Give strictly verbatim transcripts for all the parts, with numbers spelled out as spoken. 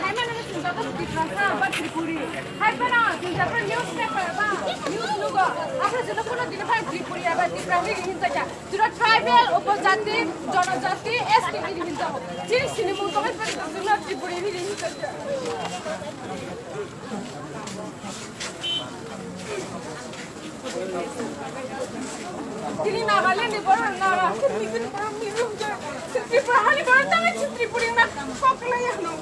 Hai mana na sinjata Tiprasa ba Tripuri. Hai mana sinjata newspaper ba news lugo. Apa sudah kono dina ba Tripuri ba Tripuri hinta ja. Sudah tribal, upojati, jonojati, S T hinta. Chini sini mungkin apa sudah Tripuri hinta ja. Chini Nagaland ni bor Naga, chini Tripura ni bor, chini Tripura ni bor, tang chini Tripura na kok la ya no.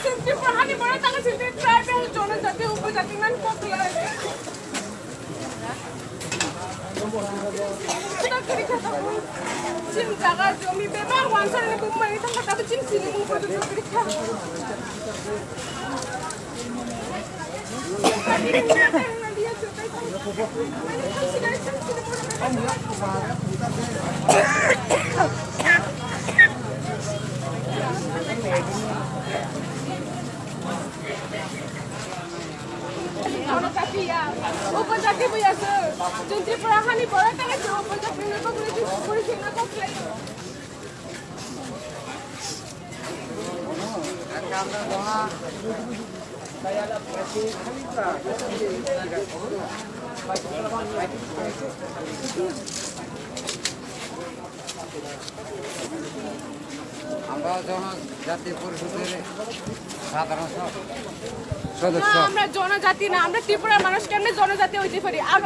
Chini Tripura ni bor, tang chini tribal, jonojati, upojati nan kok la. Chini jaga jomi bebak wansar ni bumai, tang kata chini sini bumai tu kiri kha. Upojati bu ya, sir. Jun Tripura hani bor tang upojati ni bor ni Tripura ni na kok la. আমরা জনজাতি পরিষদের সাধারণ স-, সদস্য। না, আমরা জনজাতি না, আমরা ত্রিপুরার মানুষ, কেমনে জনজাতি হইতে পারি? আর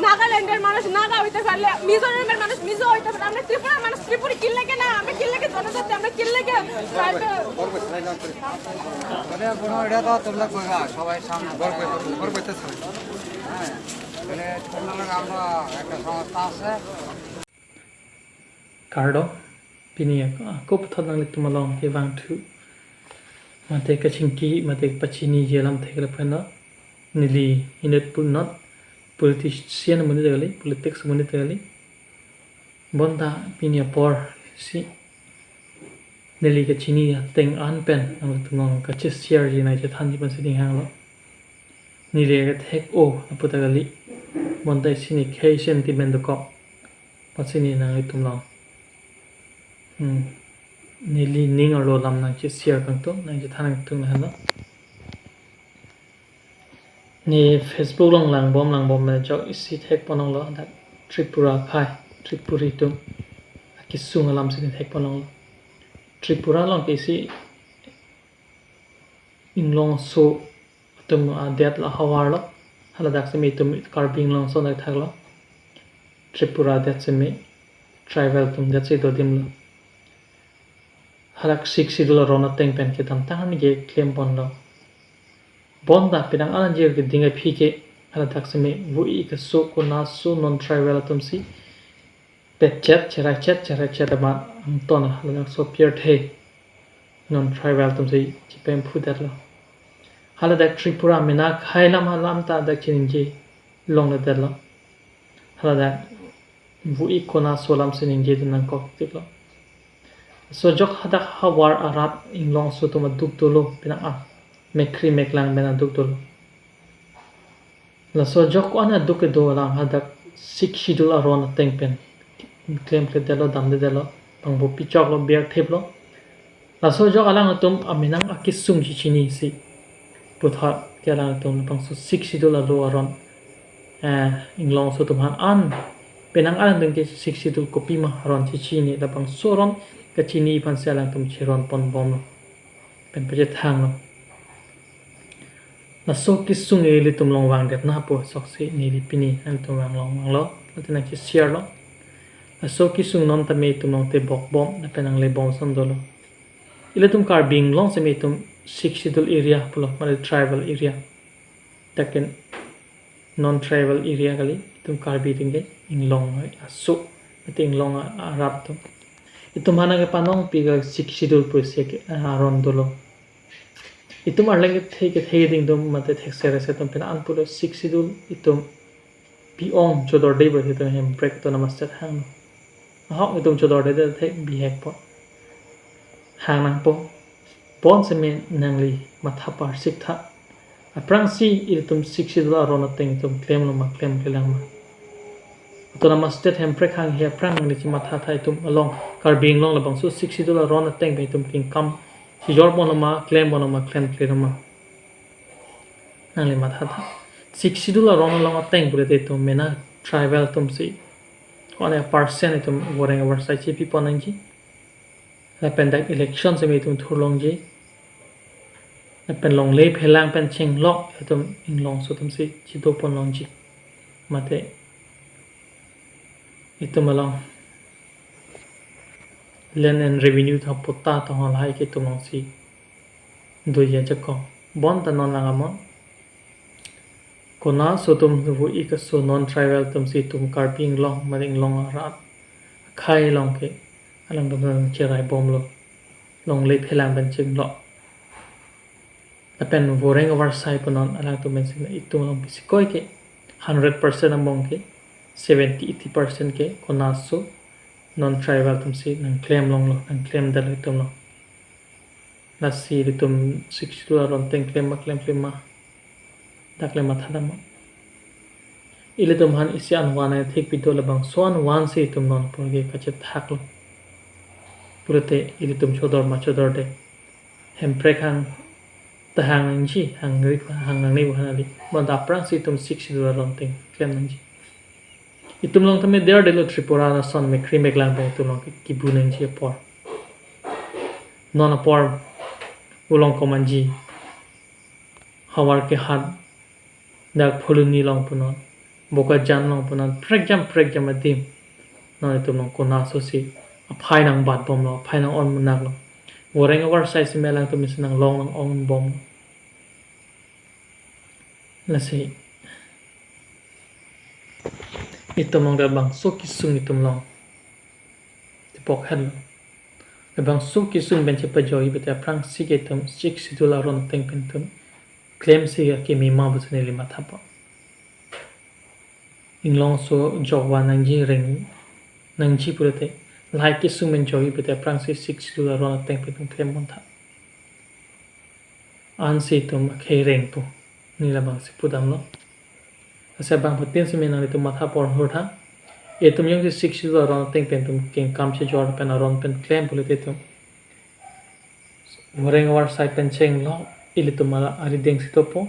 নাগাল্যান্ডের মানুষ নাগা হইতে পারলে, মিজোরামের মানুষ মিজো হইতে পারে, আমরা ত্রিপুরার মানুষ ত্রিপুরী কিল্লেকে না, আমরা কিল্লেকে জনজাতি, আমরা কিল্লেকে ট্রাইবাল। মানে কোনো এটা তো তোমরা কইবা, সবাই সামনে গর্ব, গর্ব করতে চাই। হ্যাঁ, মানে তোমরা আমরা একটা সংস্থা আছে। Kardom, pini ako puthot nanglitum along kevangthu mate kachingki mate pachiniji alam theklong pen lo. Neli inut pu-, not politician amonit kali, politics amonit kali. Bonta pini apor si neli kachini ateng an pen nanglitum along kache-share ji nangchethanji pensi ninghanglo. Neli kethek-o lapu ta kali. Bonta isi ne khei sentiment dokok. Pensi ne nanglitum along, hmm, neli ning arlo alam nangche-share kangtung, nangchethan kangtung lahenlo. Ne Facebook along langbom langbom ajok isi thekponlonglo, dak Tripura akhei, Tripuri atum akesung alam si ne thekponlonglo. Tripura along ke isi inglongso atum adet lo, ahavar lo. Haladak seme itum Karbi Anglong ason thaklo. Tripura adet seme tribal atum adet si dodim lo. Hadak Sixth Schedule aron ateng pen kedamtang arni ke klemponlo. Bonta penang alanjir keding aphi ke haladak seme vo-i keso konaso non-tribal atum si petchet, cheraichet, cheraichet amat angton haladak so pirthe non-tribal atum si chepemphu detlo. Haladak Tripura mena khailam alam ta dak chiningje longledetlo. Haladak vo-i konaso alam si ningjedun nangkok tiklo. Laso ajok hadak havar arat inglongso atum aduk dolo, penang a mekkri meklang pen aduk dolo. Laso ajok ko-an aduk kedo alam hadak Sixth Schedule aron ateng pen klemkledetlo, damdedetlo, bangbo pichoklo, biar thiplo. Laso ajok alangtum amenang akesung chechinisi puthot ke alangtum labangso Sixth Schedule alo aron, eh, inglongso atum aphan an, penang alangtum ke Sixth Schedule kopima aron chechini, labangso aron kachini aphansi alangtum cheronponbomlo pen pachethanglo. Laso kesung ilitum along vangdet nangpo ajoksi neli pini nangtum along vanglo, mate nangche-share lo. Laso kesung non tame itum along tebokbom lapen nanglebom ason dolo. Ilitum Karbi Anglong seme itum Sixth Schedule area pulo, mane tribal area. Lapen non-tribal area kali, itum Karbi atum ke inglong aso, mate inglong a-, arat atum. Itum aphan nangkepanongpi ke Sixth Schedule pusi ke, ah, aron dolo. Itum arleng kethe kethe ding atum mate thekser ase atum pen an pulo Sixth Schedule itum pi-ong chodorde ba itum hemprek atum namaste hanglo. Ahok itum chodorde det thek bihekpo. Hang nangpo. Bonseme nangli matha parsik tha. Aphrangsi ilitum Sixth Schedule aron ateng itum klemlo ma klemklelang ma. Autonomous State hemprek hanghe aphrang nangli chematha tha, itum along Karbi Anglong labangso Sixth Schedule aron ateng pen itum kingkam chijor ponlo ma, klem ponlo ma, klemkle lo ma, nangli matha tha. Sixth Schedule aron along ateng pulote itum mena tribal atumsi one percent itum voreng avarsai chipi pon nangji. Lapen dak election sitame itum thurlongji. Lapen longle phelang pen chenglok itum inglongso atumsi chido pon longji. Mate itum along land and revenue tha patta tong lahai ke itum alongsi doji ajakong. Bonta non lang amon, konatso atum vo ik aso non tribal atumsi itum Karbi Anglong, mate Anglong arat akhei along ke alangtum cherai bomlo, longle phelang pen chenglok. Lapen voreng avarsai punon alangtum pensi itum along pisikoi ke hundred percent angbong ke seventy eighty percent ke konatso non tribal atumsi nangklem longlo, nangklemdetlo itum along. Lasi ilitum Sixth Schedule aron ateng klem ma, klemkle ma, dak le matha dam ma. Ilitum aphan isi anvan nangthekpi do, labangso anvansi itum non apor ke kachethaklo pulote ilitum chodor ma chodorde, hemprek hang ta hang nangji, hangri hang nangne bu hanali. Bonta aphrangsi itum Sixth Schedule aron ateng klem nangji. Itum along tame derdetlo, Tripura ason mekri meklang pen itum along ke kibu nangji apor. Non apor Ulong Komanji, Howraghat, dak Phuloni along punon, Bokajan along punon, prekjam prekjam adim non itum along konatsosi aphai nangbat bomlo, aphai nang-on munak lo. Voreng avarsai sitame alangtum pensi nanglong nang-on bomlo. Lasi itum along labangso kesung itum along tepok henlo. Labangso kesung pen chepajoji pute aphrangsi ke itum Sixth Schedule aron ateng pen itum klemsi akimi ma pusi neli matha pon. Inglongso jokvan nangji, reng nangji pulote, lahai kesung pen joji pute aphrangsi Sixth Schedule aron ateng pen itum klem pon tha. Ansi itum akhei rengpo, neli labangsi pudamlo. Lasi abangphutin sitame nanglitum matha pon hur tha. Itum jongsi Sixth Schedule aron ateng pen itum kengkam chejor pen aron pen klem pulote itum voreng avarsai pen chenglok, ilitum arideng si dopo.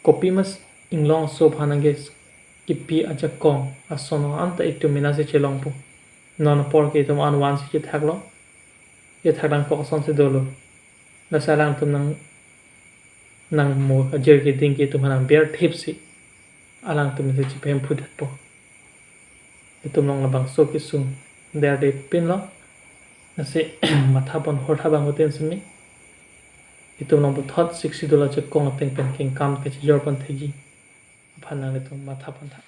Kopi mas inglongso aphan nangkepi ajakong ason anta itum mena si chelongpo. Non apor ke itum anvansi chethaklo, chethak nangkok asonsi dolo. Lasi alangtum nang, nangmo ajir keding ke itum aphan nangberthipsi alangtum si chepahemphu detpo. Itum along labangso kesung derde pinlo. Lasi matha pon hur tha abangphutin sitame. Itum along puthot Sixth Schedule ajakong ateng pen kengkam kachejor pon theji aphan nanglitum matha pon tha.